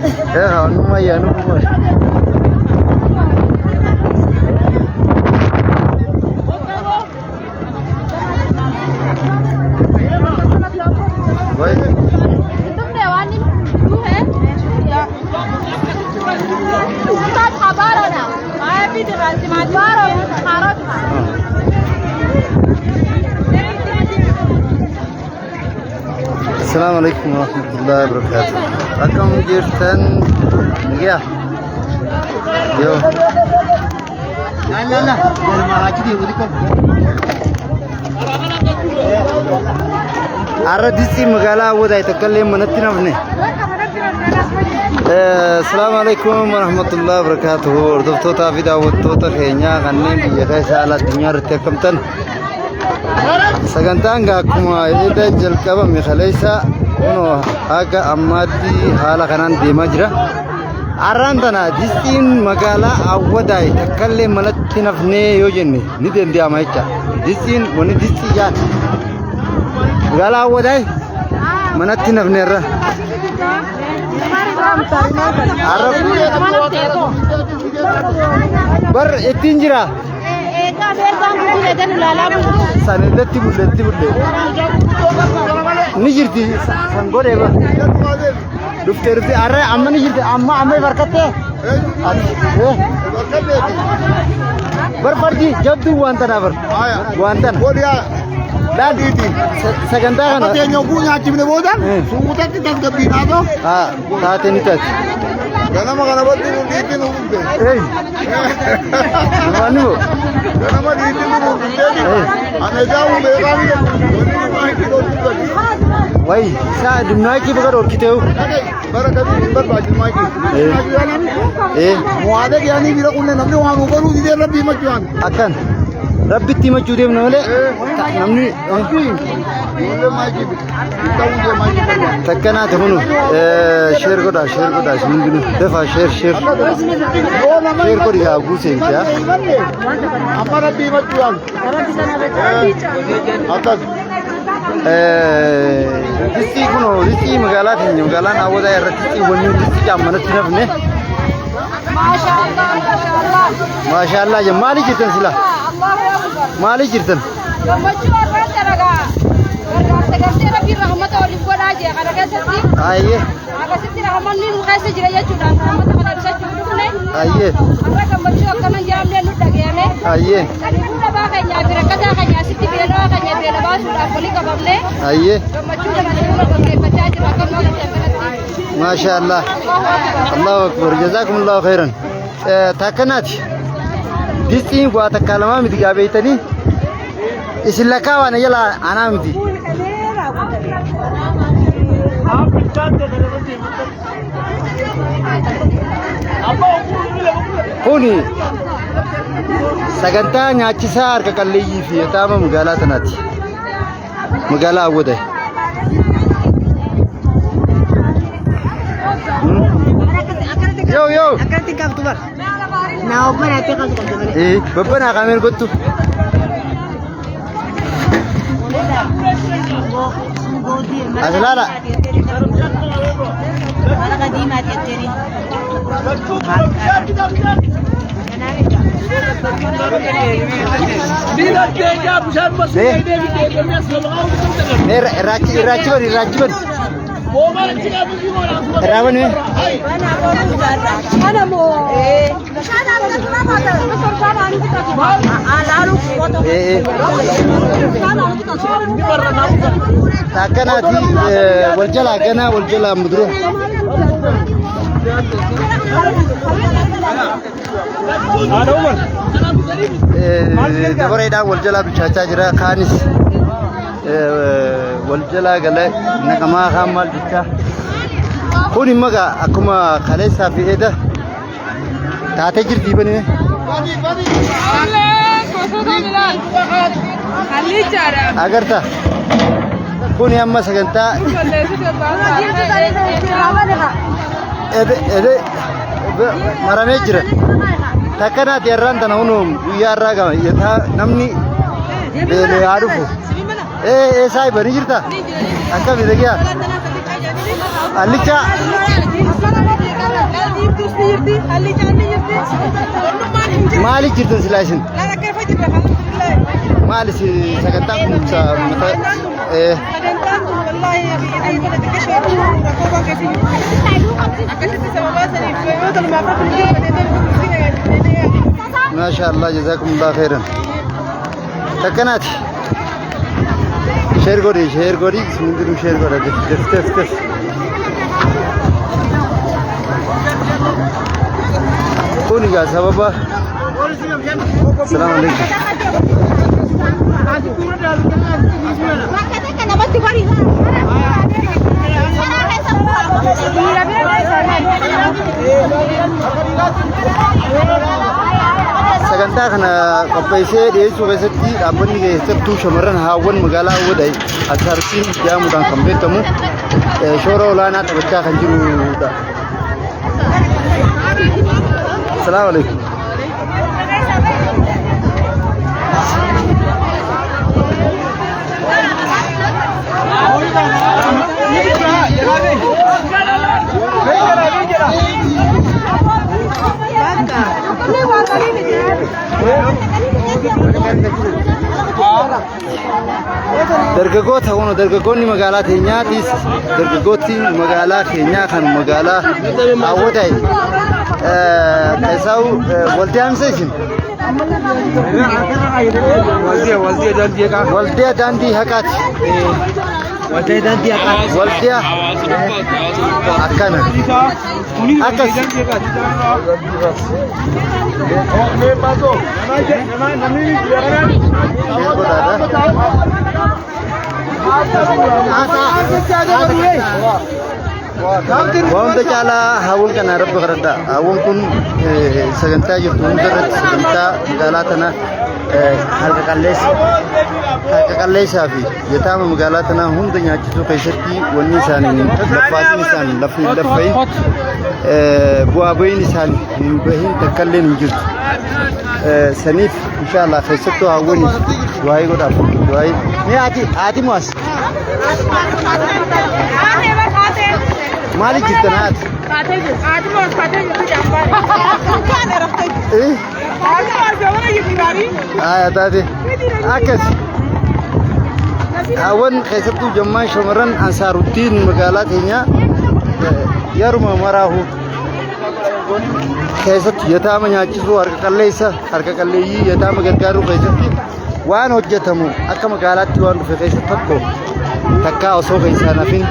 Eh, onnummaa yaanu kuma. Wai. Assalamu alaikum warahmatullahi wabarakatuh. Akkam jirtan? Nagaya. Yo. Har'a distii magaalaa Awwadaay takka illee manatti hin hafne. Assalaamu alaikum warahmatullahi wabarakatuh. Hordoftootaa fi daawwattoota keenyaa kanneen biyya keessa ala addunyaa irratti argamtan. Sagantaan gaa akkuma edda jalqabame kaleessa kunoo haga ammaatti haala kanaan deemaa jira. Har'aan tana distiin magaalaa Awwadaay takkallee manatti hin hafnee yoo jenne ni danda'ama jecha. Distiin wanni distii jaan magaalaa Awwadaay manatti hin hafne irra. Har'a bar ittiin jira. San irratti bulle itti bulle. Ni jirti san godhee bar. Dhuftee dhuftee har'a amma ni jirti amma amma barkattee. Bar fardi jabduu waan tanaa bar. Waan tana. Laal sagantaa kana. Teenya oguu nyaachifne booda suutatti tasgabbiin haasoo. Haa taate ni taate. Ganama kana baddu nu dhiitti nu dhufte. Ei. Maani moo? Ganama dhiitti nu dhufte. Ana isaa beekaa miti. Wanni nu maayikii dhoftu. Wayi isaa dumnaakii baga dhorkiteewu. Bara kamii hin barbaachisu maayikii. Eh Mo'aadha dhiyaanii bira kunne namni waan nu godhuu didee rabbii himachuu waan. Akkan rabbitti himachuu deemna malee namni Ijoollee maayikii bitu. Hin ta'uu jee maayikii barbaadu. takkanaati kunu sheer godhaa sheer godhaa isin hundinuu dafaa sheer sheer Yoo nama sheer godhi yaa guuseen yaa. himanne amma rabbii himachuu waan. Akkas. Distii kun distii magaalaa keenya magaalaan Awwadaa irratti distii distii caammanatti nafne. Maashaallah jenna maali jirtan sila? Maali jirtan? Gammachuu har'aan dalagaa gargaarsa gartee rabbiin rahmata waliif godhaa jee kana keessatti Ayyee akkasitti rahmanni nu keessa jira jechuudhaan rahmata kana ibsachuuf dhufne ayyee har'a gammachuu akkana hin jedhamne nu dhagayame. Ayyee Kanaafuu dhabaa keenyaa fi rakkataa keenya asitti beelawaa keenya beela baasuudhaaf walii qabamne ayyee gammachuu kana fuula gaggeeffachaa jiru akka nu agartan kanatti. Maashaallah. Allahu akbar. Jazakumullahu khairan. Takkanaati. Distiin waa takkaa lamaa miti gaa beektanii. Isin lakkaa waan jala anaa miti. Kuni sagantaa nyaachisaa harka qalleeyyii fi yataama magaalaa tanaati. Magaalaa Awwadaa. Yoo yoo. Akkanatti qabdu bara. Naa obbanaatti qabdu qabdu malee. Eh, babbanaa kaameen kottu. As ilaala. Warra diimaa jettee. Mee irraachi irraachi bani irraachi bani. Irraa bani mee. Eh eh. Akkanaati wal jalaa ganaa wal jalaa mudura. Dabareedhaan wal jalaa bilchaachaa jira. Kaanis wal jalaa galee naqamaa kaan maal jechaa. Kun immoo egaa akkuma kaleessaa fi eda taatee jirti banime. Agarta. Kuni amma sagantaa ede ede maramee jira. Takkanaati har'aan tana hunuun guyyaa har'aa gama yataa namni beelee haa dhufu. Ee ee saahiba ni jirta? Akkami dhagiyaa? Allichaa. Diimtuus ni jirti, halli caan ni jirti. Onnummaan hin jiru. Maaliif jirtan silaa isin? Laan akka ifa jirra, alhamdulillah. Maali si sagantaan kun mata Sagantaan tun wallaahi biyya kana xiqqishoo rakkoo waan keessa jirtu. Akkasitti sababaa saniif yoo tolumaaf rabbi nu jira miskiina yaadne. Maasha Allah, jazakumullah khairan. Takkanaati. Share godhi, share godhi, isin hundinuu share godha. Def def def. Kun egaa sababa. Salaamu alaikum. Sagantaa kana qopheessee dhiyeessuu keessatti dhaabbanni keessattuu shamarran haawwan magaalaa Awwaday Ansaartiin jedhamuudhaan kan beekamu shoora olaanaa taphachaa kan jirudha. Salaamu alaikum. Dargaggoota kun dargaggoonni magaalaa teenyaatis dargaggooti magaalaa keenyaa kan magaalaa Awwaday keessaa waldiyaa isin waldiyaa daandii haqaati. Waldiyaa akkana akkas. Share godhaadha. Waan hunda caalaa hawwan kana rabbi kadhadha. Hawwan kun sagantaa jirtu hunda irratti sagantaa magaalaa tana harka qalleessa harka qalleessaa fi yataama magaalaa tanaa hunda nyaachisuu keessatti wanni isaanii laffaatiin isaanii laffi hin laffayin bu'aa bahiin isaanii hin bahin takkalleen hin jirtu. Saniif inshallah keessattuu hawwaniif du'aayii godhaaf du'aayii. Mee haati haati mu'as maaliif jirtan haati? Eh? Aya taate akkas. Hawwan keessattuu jammaan shamarran Ansaaruddiin magaalaa teenyaa yaruma maraahu keessatti yataama nyaachisuu harka qalleessa harka qalleeyyii yataama gargaaruu keessatti waan hojjetamu akka magaalaatti waan dhufe keessa tokko takkaa osoo keessaan hafin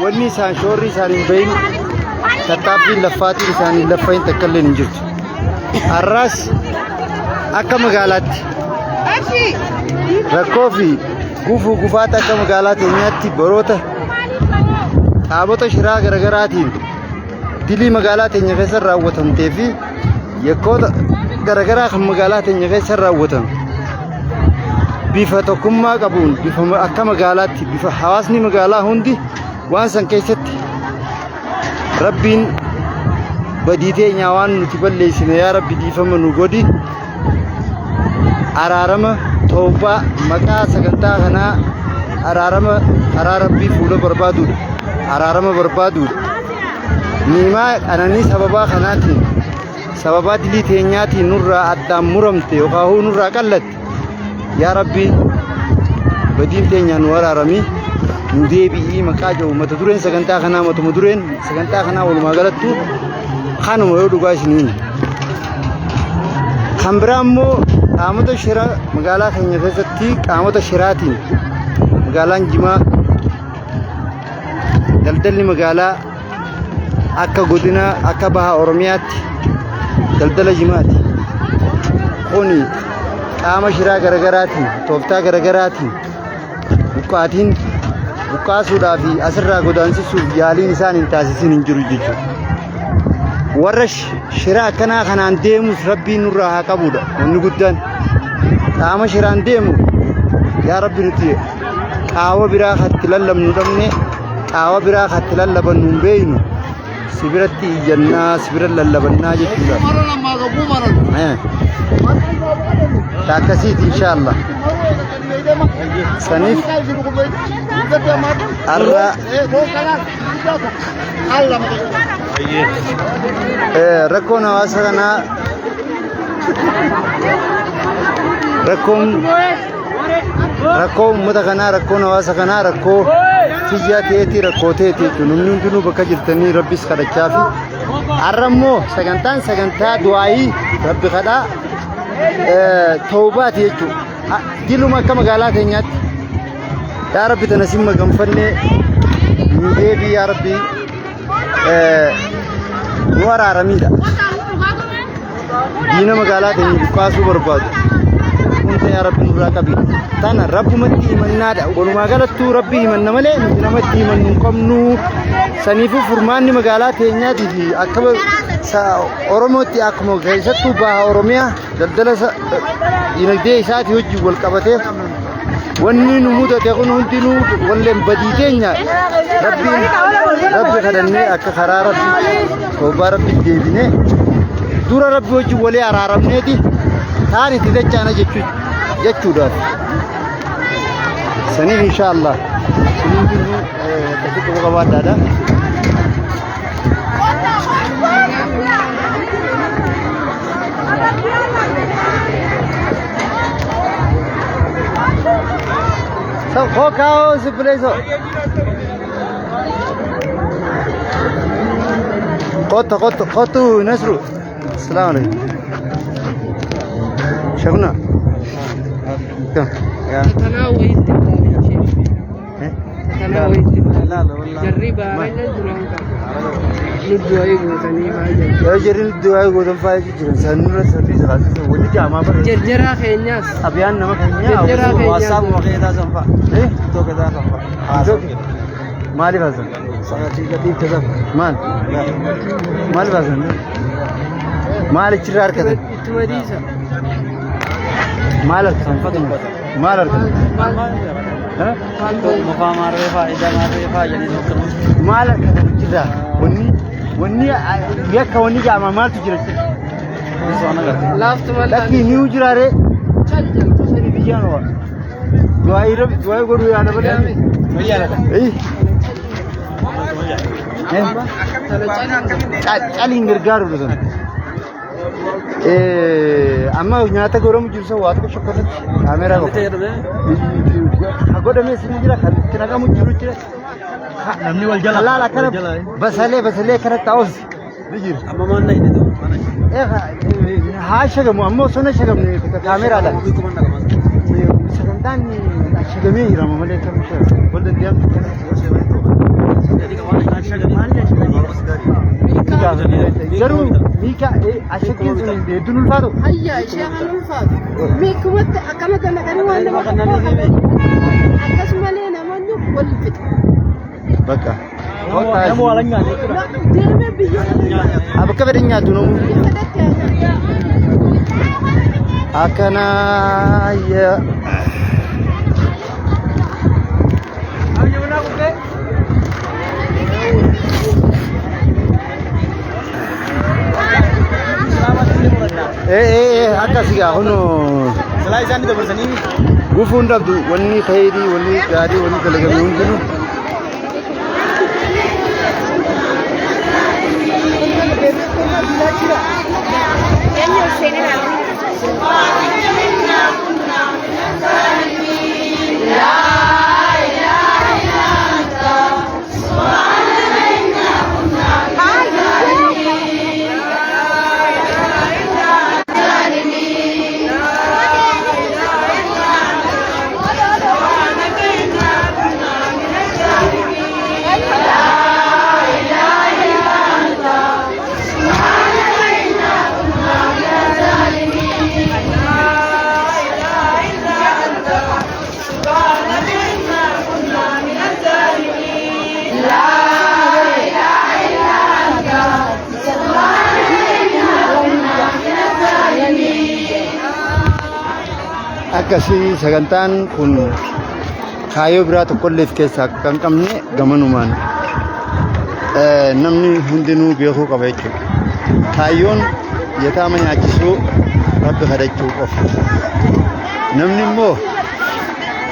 wanni isaan shoorri isaan hin bahin tattaaffiin laffaatiin isaan hin laffahin takka illee hin jirtu. Har'aas akka magaalaatti rakkoo fi gufuu gufaata akka magaalaa teenyaatti baroota qaamota shiraa garagaraatiin dilii magaalaa teenya keessa raawwatamtee fi yakkoota garagaraa kan magaalaa teenya keessa raawwatan bifa tokkummaa qabuun bifa akka magaalaatti bifa hawaasni magaalaa hundi waan san keessatti rabbiin badii teenyaa waan nuti balleessine yaa rabbi dhiifama nu godhi araarama tawbaa maqaa sagantaa kanaa araarama karaa rabbii fuula barbaaduudha araarama barbaaduudha niimaa qananii sababaa kanaatiin sababaa dilii teenyaatiin nurraa addaan muramte yookaan hoo nurraa qallatte yaa rabbi badiin teenya nu araarami nu deebi'ii maqaa jedhu mata dureen sagantaa kanaa matuma dureen sagantaa kanaa walumaa galattu kanuma yoo dhugaa isiniin. Kan biraa immoo qaamota shira magaalaa keenya keessatti qaamota shiraatiin magaalaan Jimaa daldalli magaalaa akka godina akka baha Oromiyaatti daldala Jimaati. Kuni qaama shiraa garagaraatiin tooftaa garagaraatiin buqqaatiin buqqaasuudhaa fi asirraa godaansisuuf yaaliin isaan hin taasisin hin jiru jechuudha. Warra shira akkanaa kanaan deemus rabbiin nurraa haa qabudha wanni guddaan. Qaama shiraan deemu yaa rabbi nuti qaawa biraa katti lallabnu dhabne qaawa biraa katti lallabannu hin beeynu si biratti iyyannaa si bira lallabannaa jechuudha. Akkasiiti inshaallah. Saniif Har'a rakkoon hawaasa kanaa rakkoon rakkoo uummata kanaa, rakkoon hawaasa kanaa rakkoo tiyyaa ta'eeti, rakkoo ta'eeti jechuudha. Namni hundinuu bakka jirtanii Rabbis kadhachaa fi har'a immoo sagantaan sagantaa du'aayii Rabbi kadhaa toobaati jechuudha. Diluma akka magaalaa teenyaatti yaa Rabbi tana sin maganfannee nu deebii, yaa Rabbi nu araaramiidha. Diina magaalaa teenya buqqaasuu barbaadu hunda yaa Rabbi nurraa qabi. Tana Rabbumatti himannaadha. Walumaa galattuu Rabbi himanna malee nuti namatti himannu hin qabnu. Saniifuu furmaanni magaalaa teenyaatii fi akka Oromootti akkuma keessattuu baha Oromiyaa daldala dinagdee isaatii wajjin wal qabatee wanni nu mudate kun hundinuu walleen badii teenya Rabbiin Rabbi kadhannee akka karaa Rabbi toobaa Rabbi deebinee dura Rabbi wajjin walii araaramneeti taan itti dachaana jechuudhaaf. Saniif insha Allah isin hundinuu akkasitti quba qabaadhaadha. So, kokao sibuleso. Kottu kottu kottu Nasru. Assalamu alaikum. Shaguna. Tanaa wayitti Eh? Tanaa wayitti jarri baaranya duraan qaba. Nu du'aa gootanii baay'ee. Yoo jarri du'aa gootan faayee jiran sanurra sarbii kaasisa wanni jaamaa bara. Jarjaraa keenyaas. Xabiyaan nama keenyaa. Jarjaraa keenyaas. Eh? Maaliif haasan? Maal? Maaliif haasan? Maal achirraa argatan? Ittuma dhiisa. Maal argatan? Maal argatan? Eh? Maal argatan achirraa? Wanni wanni yakka wanni jaamaa maaltu jira achirra? Laaftuma. Lakkii niu jiraaree? Cal jaltu. Biyyaan waa. Du'aa irra du'aa godhuu yaada malee. Eh? Eh? Caliin gargaaru sun. Amma nyaata godhamu jiru sun waa tokko shokkorratti kaameeraa qofa. Ka godhamee sin jira, kan itti naqamu jiru jira. Namni wal jala. Halaal akkana basalee basalee akkana ta'us ni jira. Amma maal na hidhatu? Haa shagamu amma osoo na shagamne kaameeraadhaan. Sagantaan shagamee jira malee kam shagamu. Wal danda'amu. Garuu miika ashaggiin sun hedduun ulfaatu. Hayya, ishee kan ulfaatu. Miikumatti akkana dalaganii waan nama tokkoo qaban. Akkasumallee namoonni wal fixa. Bakka. Nama wal nyaate jechuudha. Deemee biyyoota Bakka fedhan nyaatu namu. fedhatti haa nyaatu. Akkana yaa. Ee ee akkasi gaa kunoo. Silaa isaan dabarsanii. Gufuun dhabdu wanni khayrii, wanni gaarii, wanni dalagame hundinuu. Akkasii sagantaan kun kaayyoo biraa tokkollee of keessaa akka hin qabne gamanumaan namni hundinuu beekuu qaba jechuudha. Kaayyoon yataama nyaachisuu, Rabbi kadhachuu qofa. Namni immoo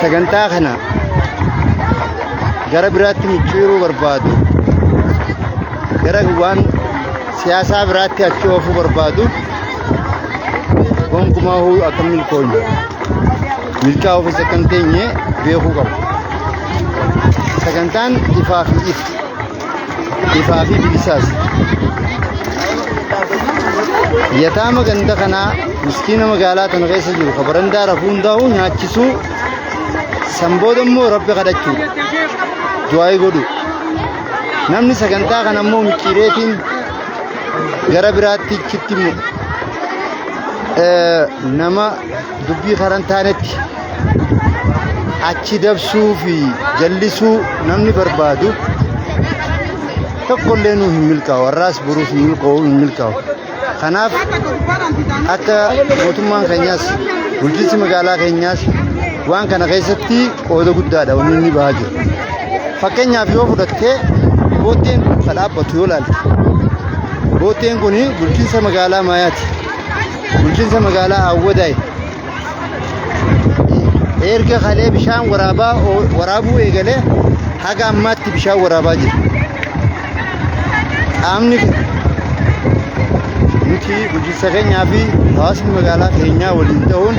sagantaa kana gara biraatti micciiruu barbaadu, gara waan siyaasaa biraatti achi oofuu barbaadu gonkumaa huu akka milkoonye milkaa'uufis akka hin teenye beekuu qabu. Sagantaan ifaa fi ifa, ifaa fi bilisaas. Yataama ganda kanaa miskiina magaalaa tana keessa jiru ka barandaa rafuu hundaa'u nyaachisuu san booda immoo rabbi kadhachuudha. Du'aayii godhu. Namni sagantaa kana immoo micciireetiin gara biraatti chitti nama dubbii karan taanetti achi dabsuu fi jallisuu namni barbaadu tokkollee nuu hin milkaa'u. Har'aas boruus hin milkaa'u hin milkaa'u. Kanaaf akka mootummaan keenyaas bulchiinsi magaalaa keenyaas waan kana keessatti qooda guddaadha wanni inni bahaa jiru. Fakkeenyaaf yoo fudhattee bootteen kun ka dhaabbatu yoo ilaalte bootteen kun bulchiinsa magaalaa Maayaati. Bulchiinsa magaalaa Awwadaay. Erga kalee bishaan waraabaa waraabuu eegalee haga ammaatti bishaan waraabaa jira. Qaamni nuti bulchiinsa keenyaa fi hawaasni magaalaa keenyaa waliin ta'uun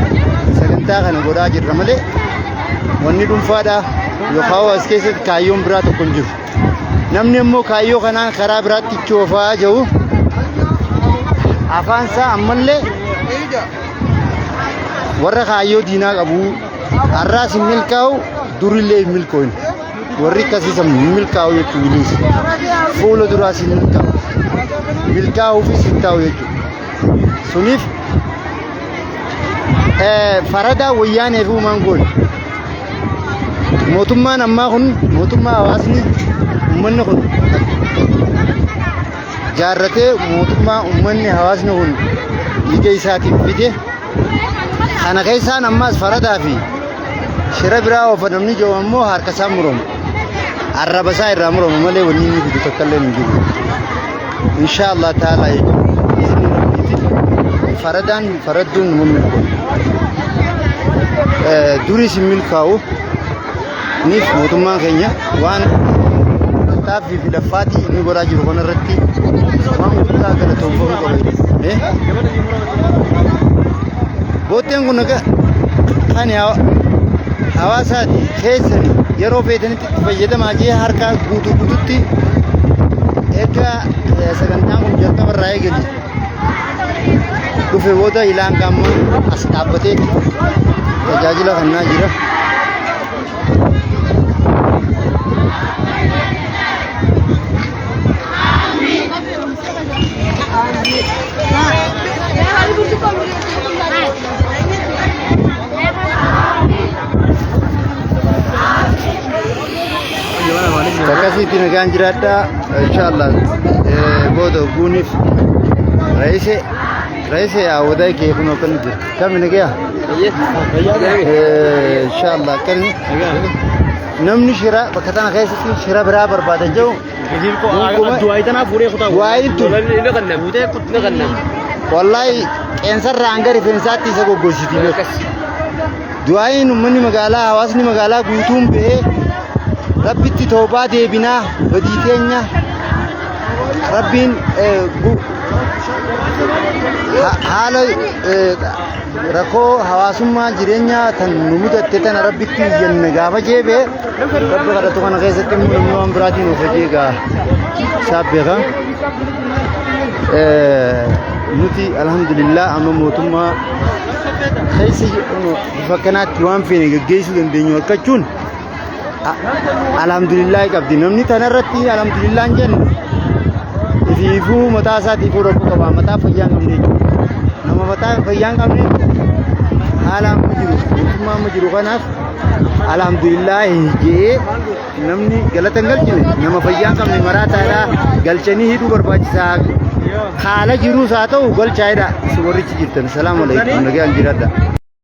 sagantaa kana godhaa jirra malee wanni dhuunfaadha yookaan as keessatti kaayyoon biraa tokko hin jiru. Namni immoo kaayyoo kanaan karaa biraatti itti oofaa jiru afaan isaa ammallee warra kaayyoo diinaa qabu har'aas hin milkaa'u durillee hin milkooyne. Warri akkasii san hin milkaa'u jechuun biliis. Fuula duraas hin milkaa'u. Milkaa'uufis hin taa'u jechuudha. Suniif faradaa wayyaanee fi uumaan goone. Mootummaan ammaa kun mootummaa hawaasni uummanni kun jaarratee mootummaa uummanni hawaasni kun dhiiga isaatiin fide kana keessaan ammaas faradaa fi Shira biraa oofa namni jiru ammoo harka isaa murama. Arraba isaa irraa murama malee wanni inni fidu takka illee hin jiru. Inshaa Allah ta'ala jechuudha. Izni rabbiitiin faradaan faradduun nama milkaa'u. Duris hin milkaa'u. Niif mootummaan keenya waan tattaaffii fi laffaatii inni godhaa jiru kanarratti waan guddaa galatoomfamuu qaba. Bootteen kun akka kan hawaasaati keessani yeroo feetanitti itti fayyadamaa jee harka guutuu guututti erga sagantaan kun jalqaba irraa eegale dhufe booda ilaan qaama as dhaabbatee tajaajila kennaa jira. Akkasitti nagaan jiraadhaa inshaallah booda guuniif re'isee re'isee awwadaa kee kun akkan jira kami nagaya inshaallah akkan namni shira bakka tana keessatti shira biraa barbaada jiru Du'aayi tanaa fuudhee kutaa. Du'aayi tun. Fuutee kutaa. Wallahi qeensarraa hanga rifeensaatti isa goggositi beeku. Du'aayiin uummanni magaalaa hawaasni magaalaa guutuun bahee rabbitti toobaa deebinaa badii keenya rabbiin haala rakkoo hawaasummaa jireenyaa tan nu mudatte tana rabbitti iyyanna gaafa jeebee rabbi kadhatu kana keessatti immoo namni waan biraatiin of hojii egaa isaaf beeka. Nuti alhamdulillah amma mootummaa keessa bifa kanaatti waan feene gaggeessuu dandeenyu argachuun alhamdulillah qabdi. Namni tanarratti alhamdulillah hin jenne ifiifuu mataa isaatiifuu rakkoo qaba. Mataa fayyaa hin qabne jechuudha. Nama mataa fayyaa hin qabne haala amma jiru mootummaa amma jiru kanaaf alhamdulillah jedhee namni galata hin galchine nama fayyaa hin qabne maraataadha galchanii hidhuu barbaachisaa haala jiruus haa ta'u galchaa'edha warrichi jirtan salaamu alaikum nagaan jiraadha.